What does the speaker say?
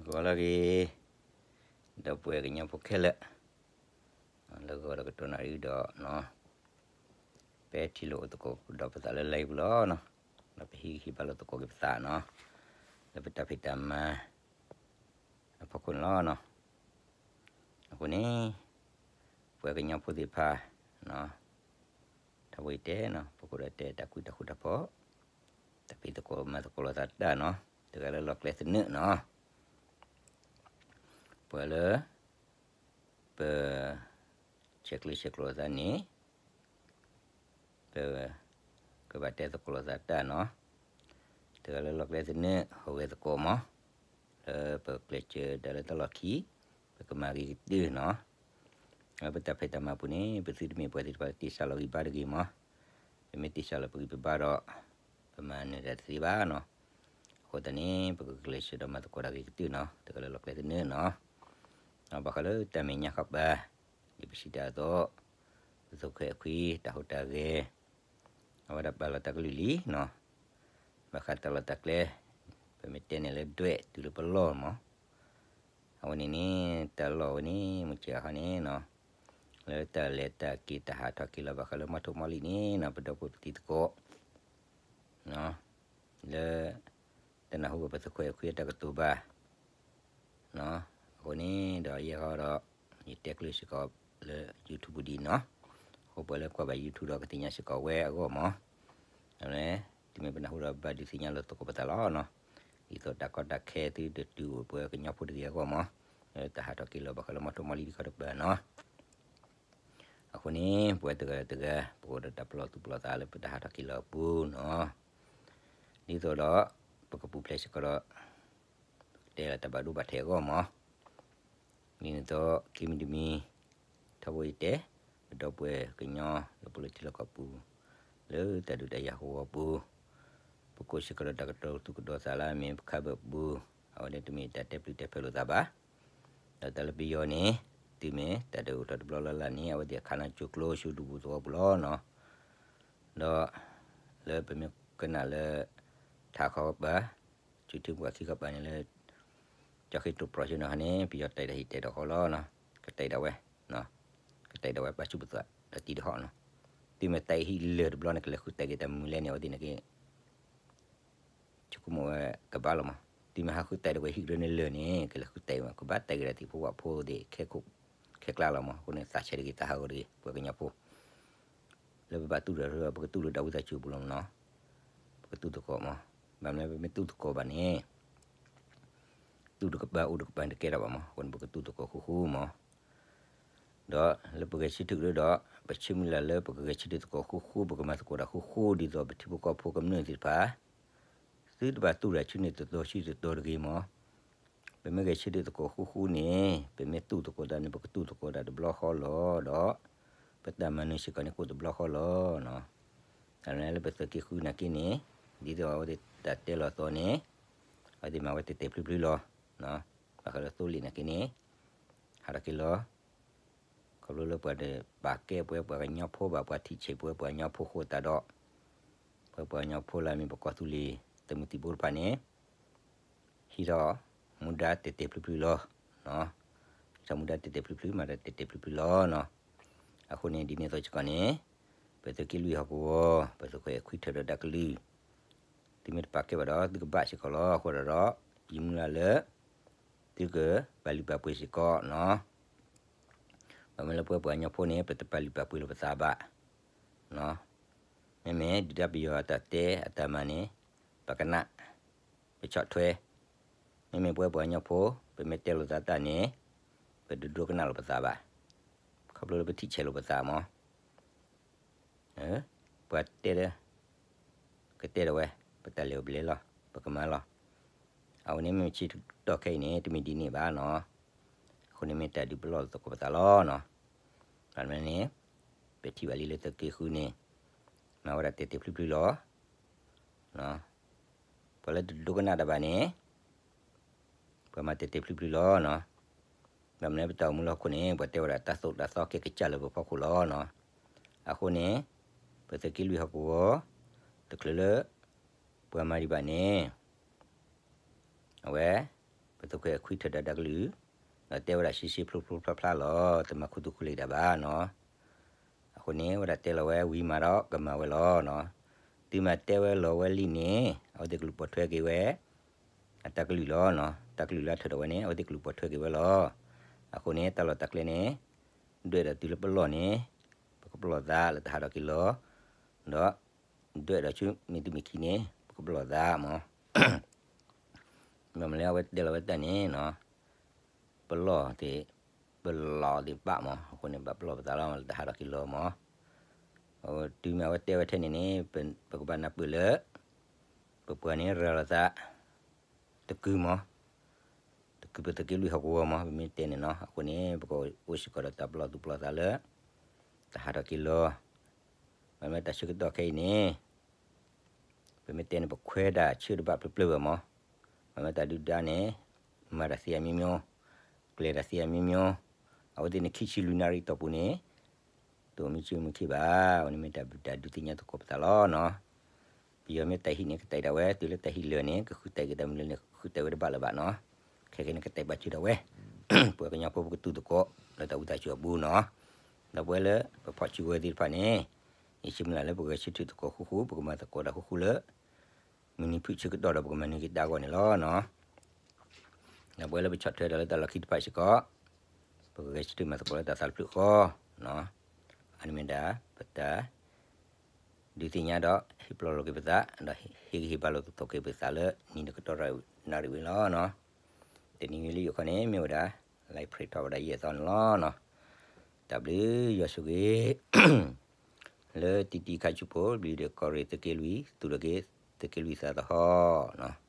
ဂီၤလၢအဂ့ၤ, ဒီပုၢ်ဝဲၢ်ကညီဖိခဲလၢာ်, လၢဂီၤဒီးကတိၤနၣ်ရံၣ်ဒီးနီၤ, ပထံၣ်လိာ်သကိးကဒီးပသးလၢလံပူၤလီၤနီၤ, ဒီးပဟံးဂံၢ်ဟံးဘါလိာ်သကိးက့ၤပသးနီၤ, လၢပတၢ်ဖံးတၢ်မၤအဖီခိၣ်န့ၣ်လီၤနီၤ. အဃိန့ၣ် ပဝဲကညီဖိသ့ၣ်တဖၣ်နီၤ, ထီဘိယတဲနီၤ, ပကအိၣ်ဒီးတဲတၢ်ကွံတၢ်ဃူတၢ်ဖိး, တၢ်ဖံးသကိးမၤသကိးလိာ်သးတၢ်နီၤ, တဂၤလၢလီၢ်ကျဲသနၢၣ်နီၤ, ပှၤလၢ ပ ဆဲးကျၢဆဲးကျိးလိာ်သးန့ၣ် ပ ကဘၣ်တဲသကိးလိာ်သးတၢ်နီၤ, တဂၤလၢလီၢ်ကျဲသနၢၣ် ဟူးဂဲၤသကိးမး, လၢပကျဲးစၢးဒၣ်လၢတၢ်လီၢ်ခံ ပကမၤဂ့ၤကတၢၢ်နီၤ. လၢပတၢ်ဖံးတၢ်မၤပူၤန့ၣ် ပသုတမ့ၢ်ပှၤသ့ၣ်တဖၣ်တ့ၢ်ဆါလီၤဂံၢ်ဘါတဂ့ၤမး, ပမ့ၢ်တ့ၢ်ဆါလီၤပဂံၢ်ပဘါဒီး ပမၤနၢၤတၢ်တသ့ဘၣ်နီၤ. အဃိသတးန့ၣ် ပကကျဲးစၢးဒီးမၤသကိးတၢ်ဂ့ၤကတၢၢ်နီၤ, တဂၤလၢလီၢ်ကျဲသနၢၣ်နီၤ. ဘၣ်ဃးလၢတၢ်မဲာ်ညါဃီပၤ ဒ်ပစံးတၢ်အသိး, ပသုးခွဲးအခွံ တၢ်ဟူးတၢ်ဂဲၤ အဝဲဒၣ်ပာ်လီၤတၢ်ကလုၢ်လံနီၤ, ဘၣ်ဃးတၢ်လီၢ်တၢ်ကျဲ, ပမ့ၢ်တဲန့ၣ်လၢဒွဲၣ်တုၤလၢပလီၢ်မး, အဝဲန့ၣ်န့ၣ် တၢ်လီၢ်ဝဲန့ၣ် မုၢ်စ့ၢ်ဟီန့ၣ်နီၤ, လၢတၢ်လဲၤတၢ်က့ၤတၢ်ဟးထီၣ်က့ၤလီၤ ဘၣ်ဃးလၢမီၢ်ထိၣ်မီၢ်လံၣ်န့ၣ်နီၤ, ပဒီပုၢ်ဝဲၢ်ပတံၤသကိး လၢ တနၢ်ဟူဘၣ်ပသုးခွဲးအခွံအတၢ်ကတိၤဘၣ် အဃိန့ၣ်ဒီးယဲဃီဒီး ယတဲကျၢၤစ့ၢ်ကီးလၢ YouTube ပူၤဒ်နီၤ, အဃိပှၤလၢကွၢ်ဘၣ် YouTube ဒီးကသ့ၣ်ညါစ့ၢ်ကီးဝဲအဂီၢ်မး, အဝဲ တုၤမ့ၢ်ပနၢ်ဟူဒီးဘၣ်ဒုးသ့ၣ်ညါလိာ်သကိးပသးလီၤနီၤ, ဒ်သိးတၢ်ကီတၢ်ခဲသုတတုၤအိၣ်ပှၤကညီဖိတဂ့ၤအဂီၢ်မး, လၢတၢ်ဟးထီၣ်က့ၤလီၤဘၣ်ဃးလၢမီၢ်ထိၣ်မီၢ်လံၣ်တခီတကပၤနီၤ. အဃိန့ၣ် ပဝဲတဂၤတဂၤ ပကအိၣ်ဒီးတၢ်ပလီၢ်သူၣ်ပလီၢ်သးလၢပတၢ်ဟးထီၣ်က့ၤလီၤအပူၤနီၤ, ဒ်သိးဒီး ပကပူၤဖျဲးစ့ၢ်ကီးဒီး ပကတဲလီၤတၢ်ဘၣ်ဒိဘၣ်ထံးအဂီၢ်မး, ဒ်န့ၣ်အသိး ခံမံၤတမံၤ ထီဘိယတဲ ပဒီပုၢ်ဝဲၢ်ကညီလၢပလီထံလီၢ်ကီၢ်ပူၤ လၢတၢ်ဒုးတၢ်ယၤဟီၣ်ကဝီၤပူၤ, ပကအိၣ်စ့ၢ်ကီးဒီးတၢ်ကတိၤသူၣ်ကဒီးသးလၢအမ့ၢ်ပခါဘၢၣ်ပူၤ, အဝဲန့ၣ်တမ့ၢ်တၢ်တဲပျုၢ်တဲဖျၢၣ်လိာ်သးဘၣ်. ဒီးတၢ်လၢပယီၤန့ၣ် တုၤမ့ၢ်တၢ်ဒုးအိၣ်ထီၣ်တဘျီလၢ်လၢ်န့ၣ် အဝဲသ့ၣ်အခးနီၤကၠိကျိဆူဒူပူၤသဝီပူၤလီၤနီၤ. ဒီး လၢပမ့ၢ်ကနၣ်လၢ ထးခီကပၤ ဆူထံပှၢ်ခံခီပၤန့ၣ်လၢ ကၠီဃ့တိၢ်ပြီၤဆူန့ၣ်ဟီန့ၣ် ပယီၤတဲာ်တၢ်ဟံၣ်တဲာ်ဒီးဃီလီၤနီၤ, ကတဲာ်ဒၣ်ဝဲ, ကတဲာ်ဒၣ်ဝဲပာ်ဆူၣ်ပသးဒီးတံၤဒီးဟီၣ်နီၤ. တုၤမ့ၢ်တဲာ်ဟံၣ်လၢာ်တဘျီန့ၣ် ကလဲၤဃုတဲာ်က့ၤတၢ်မုာ်လဲၣ်န့ၣ် အဝဲသ့ၣ်န့ၣ်က့ ဆိကမိၣ်ဝဲကဘၣ်လီၤမး, တုၤမ့ၢ်ဟးဃုတဲာ်ဒၣ်ဝဲဟံၣ်ကရၢန့ၣ်လၢာ်န့ၣ် ကလဲၤဃုတဲာ်မး ကဘၣ်တဲာ်က့ၤဒၣ်သံၣ်ဖိဝၣ်ဖိသ့ၣ် ခဲကျါလီၤမး, အဃိန့ၣ် သးဆဲးတဂ့ၤ သးဟးဂီၤတဂ့ၤ ပှၤကညီဖိ လၢပဘၣ်တူၢ်ဒီး ပကတူၢ်လိာ်တၢ်ဝံသးစူၤပူၤလီၤမးနီၤ, ပကတူၢ်သကိးမး, ဘၣ်မနုၤပမ့ၢ်တူၢ်သကိးဘၣ်န့ၣ် တူၢ်တကပၤအိၣ်တကပၤန့ၣ်တကဲထီၣ်ဘၣ်မး, အဃိန့ၣ် ပကတူၢ်သကိးဃူဃူမး ဒီးလၢပဂဲၤဆၢထၢၣ်ကရၢဒီး ပဆၢမုၢ်လၢ်လၢပကဂဲၤဆၢထၢၣ်သကိးဃူဃူ ပကမၤသကိးတၢ်ဃူဃူ ဒ်သိးပထံဖိကီၢ်ဖိကမျၢၢ်သ့ၣ်တဖၣ် သုတဘၣ်တူၢ်တၢ်ဆူန့ၣ်တတီၤဆူတတီၤတဂ့ၤမး. ပမ့ၢ်ဂဲၤဆၢထၢၣ်သကိးဃူဃူန့ၣ် ပမ့ၢ်တူၢ်သကိးတၢ်န့ၣ် ပကတူၢ်သကိးတၢ်တဘျီဃီလီၤ ဒီး ပတၢ်မၤနၢၤစ့ၢ်ကီးန့ၣ် ကအိၣ်တဘျီဃီလီၤ. တၢ်န့ၣ်လၢပသုးက့ဃုနာ်က့န့ၣ် ဒ်သိးအဝဲသ့ၣ်တၢ်တဲလီၤသီန့ၣ် အဝဲသ့ၣ်မၤဝဲတဲာ်တဲာ်ဖျုးဖျုးလီၤ. ဘၣ်ဃးလၢသိလ့ၣ်နာ်က့န့ၣ် ဟးထီၣ်က့ၤလီၤ ခီဖျိလၢပှၤတပာ်ကဲပဝဲပှၤကညီဖိဘၣ် ပှၤထံၣ်ဆံးပဝဲပှၤကညီဖိဃိသတးဒီး ပဝဲပှၤကညီဖိလၢအမ့ၢ်ပကီၢ်သူလ့ၤ သုးမုၢ်သံၣ်ဘိတဖၣ်န့ၣ် ဟံးထီၣ်မူဒါတဲာ်တဲာ်ဖျုးဖျုးလီၤ. ဟံးထီၣ်မူဒါတဲာ်တဲာ်ဖျုးဖျုး မၤတၢ်တဲာ်တဲာ်ဖျုးဖျုးလီၤနီၤ. အဃိန့ၣ် ဒ်န့ၣ်အသိးစ့ၢ်ကီးန့ၣ် ပသုးက့လွံၢ်ဟီၣ်ကဝီၤ ပသုးခွဲးခွံထၢၣ်ဒီးတၢ်ကလုၢ် သုမ့ၢ်တပာ်ကဲဘၣ်ဒီး သုကဘၣ်စ့ၢ်ကီးလီၤ. အဃိဒီး ယမုၢ်လၢ်လၢ သုကပာ်လုၢ်ပာ်ပှ့ၤစ့ၢ်ကီးနီၤ. ဘၣ်မနုၤလၢပဝဲပှၤကညီဖိန့ၣ် ပတပာ်လုၢ်ပာ်ပှ့ၤလိာ်ပသးဘၣ်. မ့မ့ၢ်ဒုၣ်ဒါပယီၤအတၢ်တဲအတၢ်မၤန့ၣ် ပကနၣ် ပဆီၣ်ထွဲ, မ့မ့ၢ်ပဝဲပှၤကညီဖိ ပမ့ၢ်တဲလိာ်သးတၢ်န့ၣ် ပတဒိကနၣ်လိာ်ပသးဘၣ်. ခီဖျိလၢပထံၣ်ဆဲးလိာ်ပသးမး ပှၤတဲ ကတဲဒၣ်ဝဲ ပတၢ်လဲၤအိၣ်ဘျဲလီၤ ပကမၤလီၤ. အဝဲန့ၣ်မ့ၢ်ဆၢကတီၢ်ခဲအံၤန့ၣ် တမ့ၢ်ဒ်န့ၣ်ဘၣ်နီၤ. အဃိန့ၣ်မ့ၢ်တၢ်ဒုးပလီၢ်သကိးပသးလီၤနီၤ. ဘၣ်မနုၤန့ၣ် ပထံၣ်ဘၣ်လံလၢသုးက့ဃုန့ၣ် မၤဝဲဒၣ်တဲာ်တဲာ်ဖျုးဖျုးလီၤ. ပှၤလၢတဒိကနၣ်တၢ်ဘၣ်န့ၣ် ပှၤမၤတဲာ်တဲာ်ဖျုးဖျုးလီၤနီၤ. ဘၣ်မနုၤပတၢ်အိၣ်မူလၢဟီၣ်ခိၣ်န့ၣ် ပှၤတဲဝဲဒၣ်တၢ်သိၣ်တၢ်သီကဲကစၢ်လၢပဖီခိၣ်လီၤနီၤ. အဃိန့ၣ် ပသုးက့လွံၢ်ဟီၣ်ကဝီၤ တချုးလၢ ပှၤမၤဒံးဘၣ်န့ၣ် အဝဲ ပ ပသုးခွဲးခွံထၢၣ်ဒီးတၢ်ကလုၢ်, ဒီးတဲဝဲဒၣ်ရှဲရှဲဖျိဖျိဖျါဖျါလီၤ, တမၤခူသူၣ်ခူလ့ၣ်ဒၣ်ဘၣ်နီၤ. အဃိန့ၣ် ဝဲဒၣ်တဲလီၤဝဲဝံၤမးဒီးကမၤဝဲလီၤနီၤ. တုၤမၤတဲဝဲလီၤဝဲလံန့ၣ် အဝဲသ့ၣ်ကလူၤပိာ်ထွဲက့ၤဝဲ အတၢ်ကလုၢ်လီၤနီၤ. တၢ်ကလုၢ်လၢအထၢၣ်ဒီးဝဲန့ၣ် အဝဲသ့ၣ်ကလူၤပိာ်ထွဲက့ၤဝဲလီၤ. အဃိန့ၣ် တၢ်လီၢ်တၢ်ကျဲန့ၣ် ဒွဲၣ်ဒီးတုၤလၢပလီၢ်န့ၣ် ပကပလီၢ်သးလၢတၢ်ဟးထီၣ်က့ၤလီၤ, ဒီး ဒွဲၣ်ဒီးဆူမ့ၢ်တုၤမ့ၢ်ခံန့ၣ် ပကပလီၢ်သးမး. မ့ၢ်မနုၤလၢအဝဲတဲလီၤဝဲတၢ်န့ၣ်နီၤ, ပလီၢ်သ့ၣ်, ပလီၢ်သ့ၣ်ဘၣ်မး, အဃိန့ၣ် ဘၣ်ပလီၢ်ပသးလီၤ လၢတၢ်ဟးထီၣ်က့ၤလီၤမး. တုၤမ့ၢ်အဝဲတဲဝဲထဲန့ၣ်န့ၣ် ပကဘၣ်နၢ်ပၢၢ်လၢ ပပှၤန့ၣ်ရၤလီၤသး တကုၤမး, တကုၤပသုးက့လွံၢ်ဟီၣ်ကဝီၤမး ပမ့ၢ်တဲန့ၣ်နီၤ. အဃိန့ၣ် ပကအိၣ်စ့ၢ်ကီးဒီးတၢ်ပလီၢ်သူၣ်ပလီၢ်သးလၢ တၢ်ဟးထီၣ်က့ၤလီၤ. မ့မ့ၢ်တၢ်ဆၢကတီၢ်ခဲအံၤန့ၣ် ပမ့ၢ်တဲန့ၣ် ပခွဲးတၢ်ဆၢတဘၣ်ဖျၢၣ်ဖျၢၣ်ဘၣ်မး. မ့မ့ၢ်တၢ်ဒုၣ်ဒါန့ၣ် မၤတၢ်သ့အမျိုးမျိုး, ကျဲၤတၢ်သ့အမျိုးမျိုး, အဝဲသ့ၣ်န့ၣ် ခံဆံလွံၢ်နၣ်ရံၣ်အတီၢ်ပူၤန့ၣ် တအိၣ်မံဆံးမံခ့ဘၣ်. အဝဲန့ၣ်မ့ၢ်တၢ်ဒုးသ့ၣ်ညါသကိးပသးလီၤနီၤ. ပယီၤမ့ၢ်တၢ်ဟံးန့ၣ် ကတဲာ်ဒၣ်ဝဲ, တုၤလၢတၢ်ဟံးလၢာ်န့ၣ် ကဃုတဲာ်က့ၤတၢ်မနုၤလဲၣ်န့ၣ် ဃုတဲာ်ဝဲတဘၣ်လၢၤဘၣ်နီၤ. ခဲကနံၣ်န့ၣ် ကတဲာ်ဘၣ်စၢၤဒၣ်ဝဲ ပှၤကညီဖိပကတူၢ်သကိး လၢတၢ်အိၣ်သးဆူၣ်အပူၤနီၤ. ဒီးပဝဲလၢပဖီၣ်စုကဝဲၤသ့ၣ်တဖၣ်န့ၣ် ယဆၢမုၢ်လၢ်လၢပဂဲၤဆၢထၢၣ်သကိးဃူဃူ ပကမၤသကိးတၢ်ဃူဃူလၢ မုၢ်နံၤဖုၣ်ဆၢကတီၢ်ဒီးပကမၤနၢၤက့ၤတၢ်အဂီၢ်န့ၣ်လီၤနီၤ. ဒီးပဝဲလၢပဆီၣ်ထွဲဒီးလၢတၢ်လီၢ်ခံတဖၣ်စ့ၢ်ကီး ပကဂဲၤဆၢထၢၣ်မၤသကိးလၢတၢ်သးတဖျၢၣ်ဃီနီၤ. အန့ၣ်မ့ၢ်ဒၣ် ပတၢ် ဒုးသ့ၣ်ညါဒီး ဟ့ၣ်ပလီၢ်လိာ်က့ၤပသး ဒီးဟ့ၣ်ဂံၢ်ဟ့ၣ်ဘါလိာ်သကိးက့ၤပသးလၢနံၤတကတီၢ်နၣ်ရံၣ်ဝံၤလီၤနီၤ. တနံၤဝံၤလၢယိၤခီန့ၣ် မ့ၢ်ဝဲဒၣ် လၢ pray talk ဝဲဒၣ်ယဲၢ်သီန့ၣ်လီၤနီၤ. တၢ်ဘျုးယွၤဆိၣ်ဂ့ၤ လၢတံတံခါဆူဖိ ဘျုးဒီးကီၢ်ရ့ၣ်သုးက့လွံၢ် သူၣ်ထီၣ်က့ၤသုးက့လွံၢ်သးသဟီၣ်နီၤ.